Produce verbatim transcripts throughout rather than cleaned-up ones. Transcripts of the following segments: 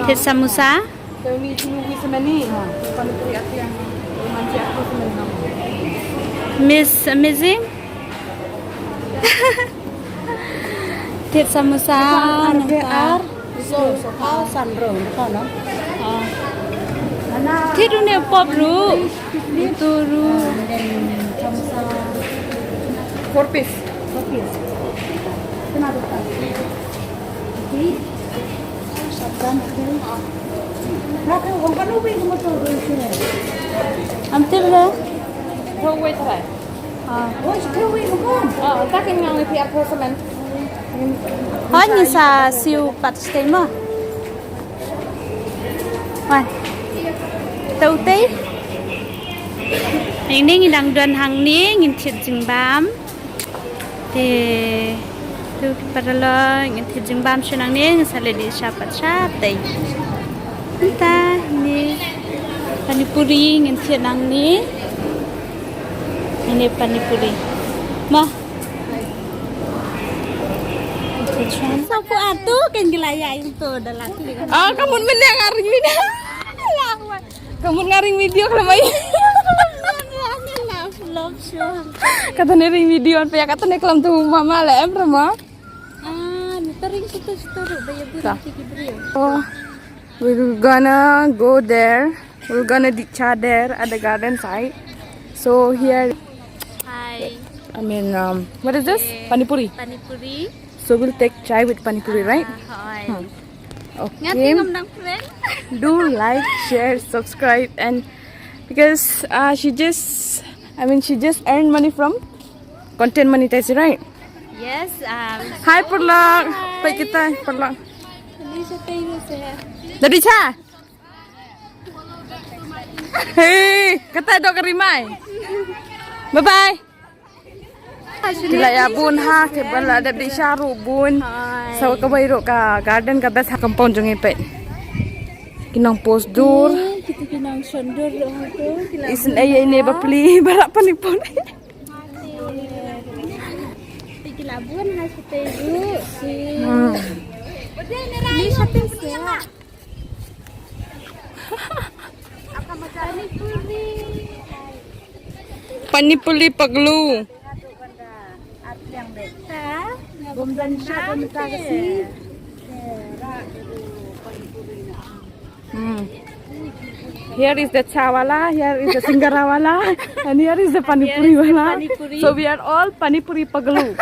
Thied samosa. Miss Amazing. Thied samosa nangtar. Thied une pop ruh. Itu ruh. Four piece. Am thied re. Thong wei trai. Ah. Oh, ta kan ngang ïa phi ar phew samen. Hooid, ngin sa siew pat shatei mo. Wan. Tau tei. Hangne ngi dang don hangne, ngin thied jingbam. Te tu ki paralok, ngin thied jingbam shuh nangne, ngin sa leit dih sha pat shatei. Mynta ne pani puri ngin thied nangne. Ine pani puri. Mo. Sa pu atu kan gila ya itu dalam. Ah, kamu menang hari ini. Ka mut nga ring video khlem ai. Love, love show. Kata ne ring video an pia kata ne khlem tu mama le em rama. Ah, ni ta ring situ situ ru ba ya bun ki briew. Oh. We're gonna go there. We're gonna dih cha there at the garden side. So here, hi. I mean, um, what is this? Pani puri. Pani puri. So we'll take chai with pani puri, right? Ah, hi. Hmm. Okay. Do like, share, subscribe, and because uh, she just, I mean, she just earned money from content monetization, right? Yes. Um, hi, Purlak. Hi. Peit kita, Purlak. Ni sa tei ni sa. Dah dih cha? Hey, kata dok ka rimai. Bye bye. Ki la ïa bun ha, ki ban la dep dih sha ruh bun. Sa kawei ruh ka garden ka best ha compound jong ngi peit. Ki nang post dur. Kita ki nang shon dur ruh ha tu. Isn't ai ai ne bapli barak pani pun. Ki la bun ha shatei ruh. Hmm. Ni shatei sa. Pani puri paglu. Hmm. Here is the cha wala, here is the singara wala, and here is the pani puri wala. So we are all pani puri paglu.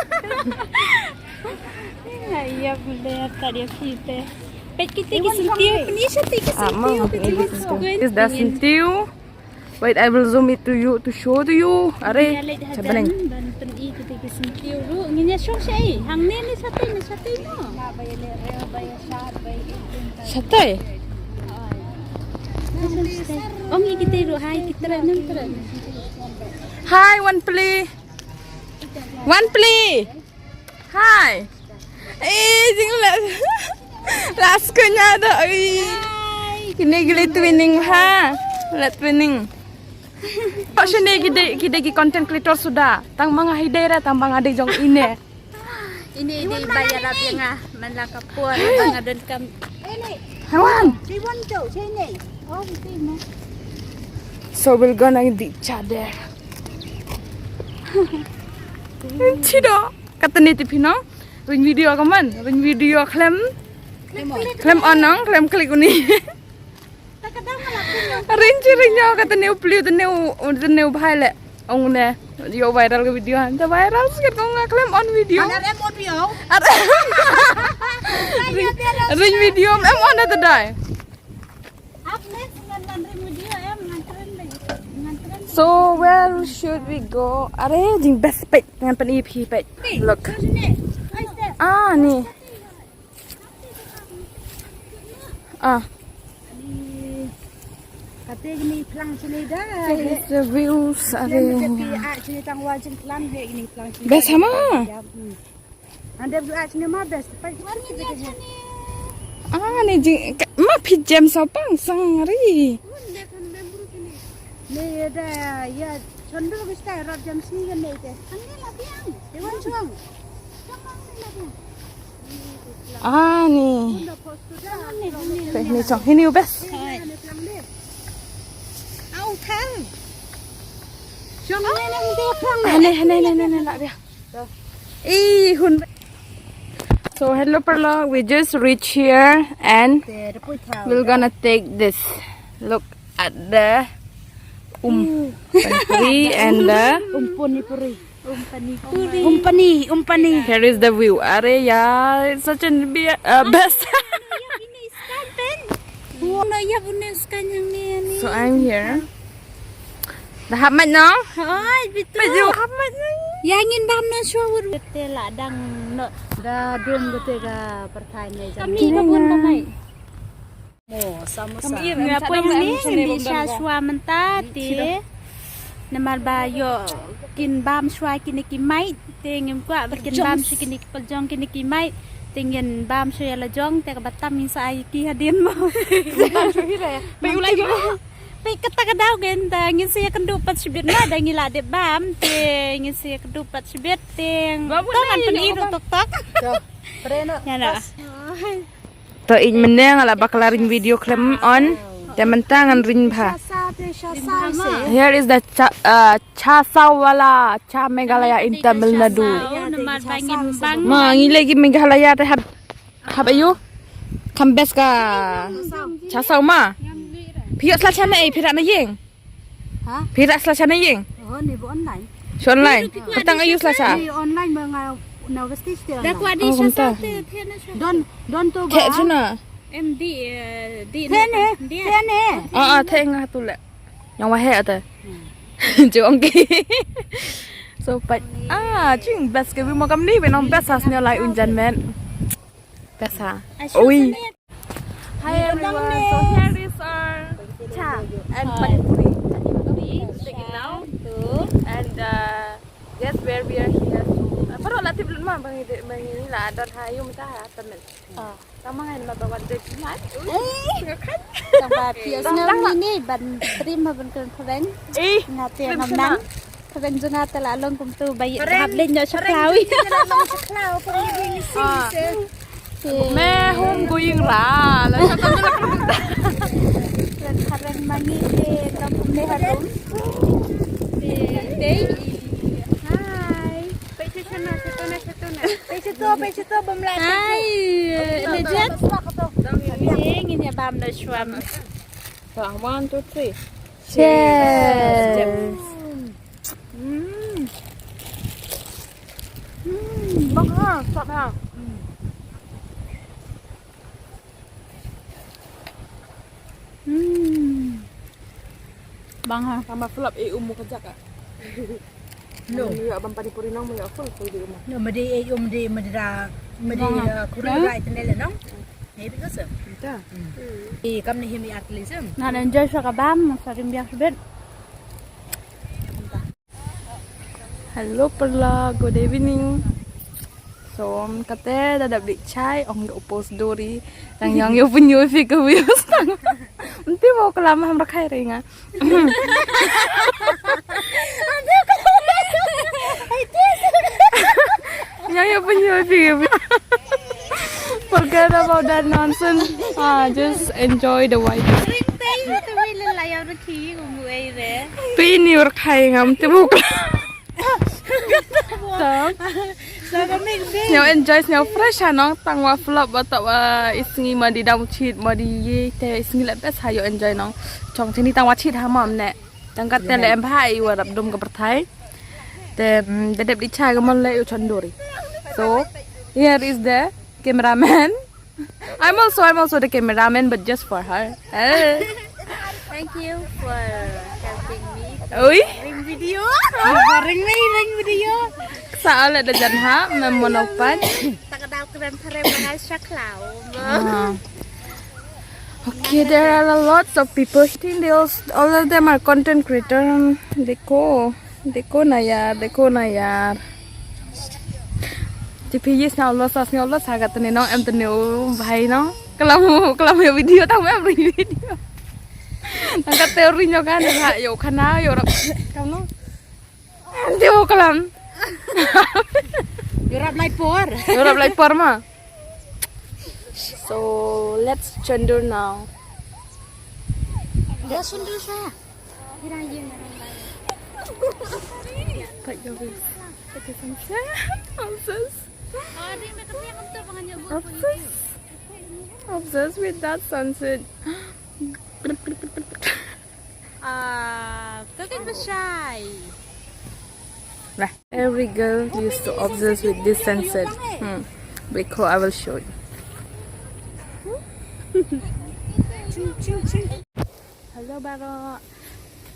Iya, boleh tak dia kita. Peit kita ki sentiew, peit kita ki sentiew. Is the sentiew. Wait, I will zoom it to you to show to you. Are, cha bneng. Ban peit kita ki sentiew ruh. Ngin ïa shong shaei. Hangne ne shatei, ne shatei mo. Shatei. Ong ïa kita ruh hai kita nym tren. Hai, wan pli. Wan pli. Hai. Eh, jing la. Last ko nya do. Kine gile twinning ha. La twinning. Pak sini kide kide ki content creator suda. Tang manga hidera tang manga de jong ine. Ini di bayar abang ah. Man la kapur abang adon kam. Hawan. Di wan tu sini. Oh, di sini. So we're gonna eat each other. Chido. Katne te phi nong ring video ka man, ring video khlem, khlem on nong, khlem klik uni. Ring chi ring nyo katne u pli, tne u, tne u bhai le. Ong ne, ïoh viral ka video han, ta viral sket kong nga khlem on video. Ring video em on ta dai. So where should we go? Are jing best peit ngan pyni phi peit. Look. Ah ni. Ah. Kate gini plang sini dah. Check the views. Are. Best sama. Ande bzu ach ne ma best. Ah, ne jing ma phi jem sa pang sang ri. Ne da ya chondu bista rap jam sini kan ne te. Ande la piang. Dewan chuang. Ah, ne. Te hini chong, hini u best. Au thang. Shong ne ne ne ne ne la dia. Eh, hun. So hello parlo, we just reach here and we're gonna take this. Look at the um panipuri and the Umpani puri. Umpani puri. Umpani, umpani. Here is the view. Are ya, it's such a be- uh, best. Buno ya buno skanyang ni ni. So I'm here. Dah hap mat no? Hai bitu. Dah hap mat no? Yang ngin bam no shwa wur. Te la dang no. Da dum gete ga perthai ne jam. Kami ka bun ka mai. Mo sama Kami apa yang ni? Ni sha shwa menta te. Namar ba yo kin bam shwa kine ki mai te ngim kwah ba kin bam shwa kine ki paljong kine ki mai te ngin bam shwa ya la jong te ka batam ngin sa ai ki hadin mo. Pe ulai jo. Pe kata ka daw gen ta ngin sa ya kendu pat shibit na da ngin la de bam te ngin sa ya kendu pat shibit te. Tong an pen iru tok tok. Preno. Ya na. To ing meneng ala bakla ring video klem on. Te menta ngan ring bha. Here is the cha, uh, Chasawala, Cha Meghalaya in Tamil Nadu. Namar bangin bang. Ma ngi lagi Meghalaya te hab hab ayu. Kam best ka Chasaw ma. Phi ïoh sla cha na ei phi rak na ïeng. Ha? Phi rak sla cha na ïeng. Oh, ni bu online. Shu online. Patang ayu sla cha. Ni online ba nga na westi stil. Da kwa di Oh, sha kumta. Te te na sha. Don don to ba. Te chuna. M D eh, di Tene, tene. Ah ah te nga tu le. Yang wahe ate. Jong ki. So pat. Ah, ching best ke bi mo kam ni be nong best has ne lai un jan men. Best ha. Oi. Hi everyone. So here is our cha and pani puri. Take it now. And uh, yes, where we are here. So, uh, pero la tip ma bang ide bang la don ha yung ta ha tamen. Tama ngai ma ba wan de man. Ui. Kan. Tang ba phi os na ni ni ban trim ha ban kren phareng. Eh. Nga te ngam nang. Phareng jong nga te la long kum tu ba yi hap leh nyo sha klawi. Ah. Me home going ra. La sa ko la. Kren phareng mangi te ngam kum ne harum. Te te. Hi. Pe chu na chu na chu na. Pe chu to pe chu to bam la. Hi. Ne jet. Ngin ya bam na shwam. So, one, two, three. Cheers. Mm. Mm. Bang ha, stop ha. Hmm. Bang ha. Sama flop eh umu kejak ah. No. Ni ya bang pani puri nong mo ya full full di umu. No, madi eh um di madi ra madi kuri ra itne le no. Maybe ko sa. Ita. Eh kam ni himi atli sa. Nan enjoy sa ka bam sa rim biang sibit. Hello parlo, good evening. So, um, kate da dap dik chai ong da upos dori. Tang yang yo pun yo fi ke wios tang. Mti mo kalam ham rakhai ringa. Yang yo pun yo fi ke wios. Forget about that nonsense. Ah, just enjoy the vibe. Ring tei tu wei le la yau raki umu ei re. Pini rakhai ngam te buk. Sa ka mix ding. Sñiaw enjoy sñiaw fresh ha nong tang wa flop wa ta wa isngi ma di dam chit ma di ye te isngi le best ha yo enjoy nong. Chong chini tang wa chit ha mam ne. Tang ka te le em bha i wa rap dum ka perthai. Te mm, de dep di chai ka mon le yo chondori. So here is the cameraman. I'm also I'm also the cameraman but just for her. Eh. Thank you for helping me. Oi. Ring video. Ring me ring video. Sa ala da jan ha mem monopan. Tak ada keren keren mengai syaklau. Ah. Okay, there are a lots of people. I think they all, all of them are content creator. देखो, देखो ना यार, देखो ना यार. Ti phi yis na Allah sas ni Allah sagat ni no em tenu bhai no. Kalam kalam yo video tang em video. Nang kat teori nyo kan ha yo khana yo rap. Kam no. Em tenu kalam. Yo rap lai por. Yo rap lai por ma. So let's Chandur now. Dah Chandur saya. Kira ye marang bai. But you will look at the sunset. Obsessed. Oh, ding dah kena yang tu pangan nyebut. Obsessed. Obsessed with that sunset. Ah, kau kan besai. Every girl used to obsess with this sunset. Hmm. Because I will show you. Hello baroh.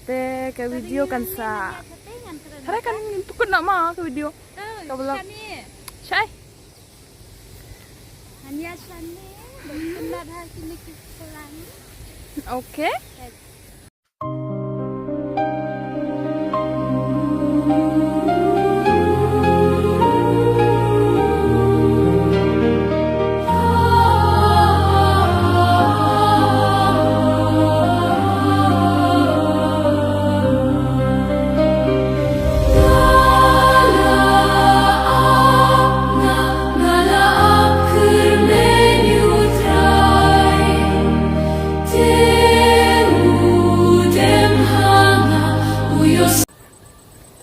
Te ka video kan sa. Hara kan tukun nama ka video. Ka belak. Shai. Hanya shani. Benar hal kini kita. Okay.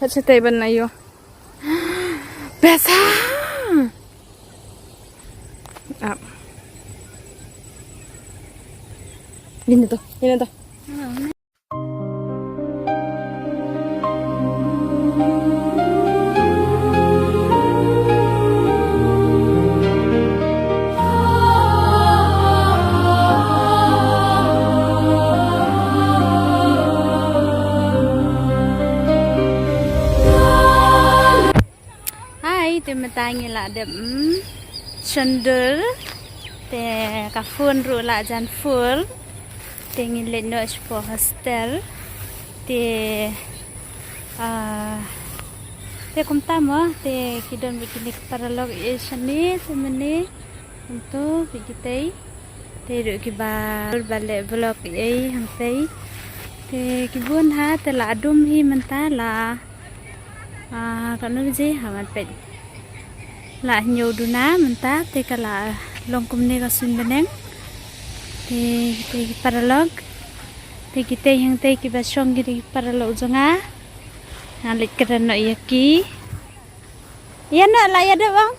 Pha chetai ban ayo. Besa. Ap. Ini tuh, ini tuh. Hai, te mynta ngi la dep, mm, Chandur. Te ka phone ruh la jan full. Te ngi leit noh shapoh hostel. Te, ah, te kumta mo, te ki don bad kine ki paralok ei shane, te mynne. Kumto bad kitei. Te ruh kiba, ba leh vlog ei hangtei. Te ki bun ha, te la dum hi mynta la. Ah, katno baje ha, ngan peit. La hynñiew duna mynta, te ka la long kumne ka suiñ bneng. Te, te ki paralok. Te kitei hangtei kiba shong ki dei ki paralok jong nga. Ngan leit kren noh ïa ki. Ïa noh la ïa dep ong.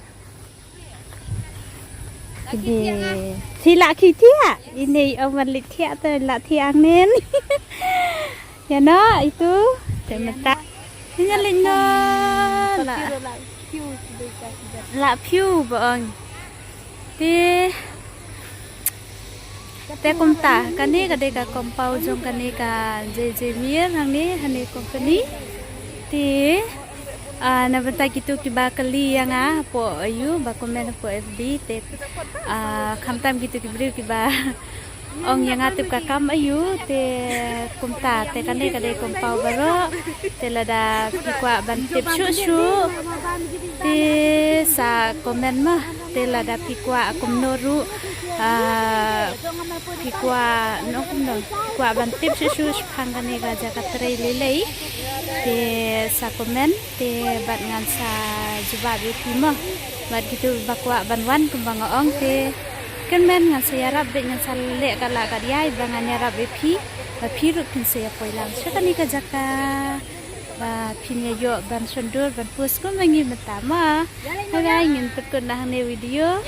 Ki dei. Phi la ki thiah. Ine ong ban leit thiah te la thiah hangne. Ïa noh itu. Te mynta. Ïa leit noh la. La phew ba ong. Te, te kumta, kane ka dei ka compound jong kane ka J J Mir hangne, hangne company. Te, ah, na bynta kito kiba kylli ïa nga hapoh, ayu, ba comment hapoh F B te, ah, khamtam kito ki briew kiba ong ïa nga tip ka kam ayu, te kumta, te kane ka dei compound baroh, te lada phi kwah ban tip shuh shuh, te sa comment mo, te lada phi kwah kumno ruh, ah, phi kwah, no kumno, phi kwah ban tip shuh shuh shaphang kane ka jaka trei lei lei, te sa comment, te bad ngan sa jubab ïa phi mo. Bad kito ba kwah ban wan kumba nga ong te kynmen ngan sa ïarap bad ngan sa leh kat la kat ïai ba ngan ïarap ïa phi. Ba phi ruh phin sa ïa poi lang sha kane ka jaka. Ba phin ïa ïoh ban shon dur ban pus kumba ngi mynta mo. Bye bye, ngin pynkut na hangne video.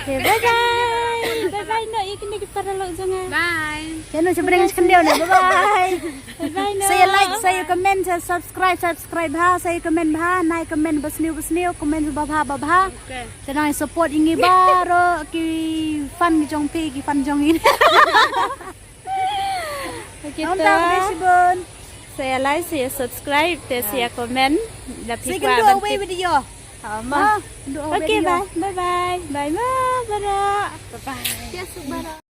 Te bye bye. Bye bye noh ïa kine ki paralok jong nga. Bye. Ïa noh sha bneng sha khyndiat noh. Bye bye. Bye bye noh. Sa ïa like, sa ïa comment, sa subscribe, subscribe bha, sa ïa comment bha, nai comment ba sniew ba sniew, comment ba bha ba bha. Okay. Te nai support ïa ngi baroh ki fan ki jong phi, ki fan jong ngi. Okay, to. Sa ïa like, sa ïa subscribe, te sa ïa comment. Da phi kwah ban tip. Video. Okay, bye. Bye bye. Bye ma baroh. Bye bye.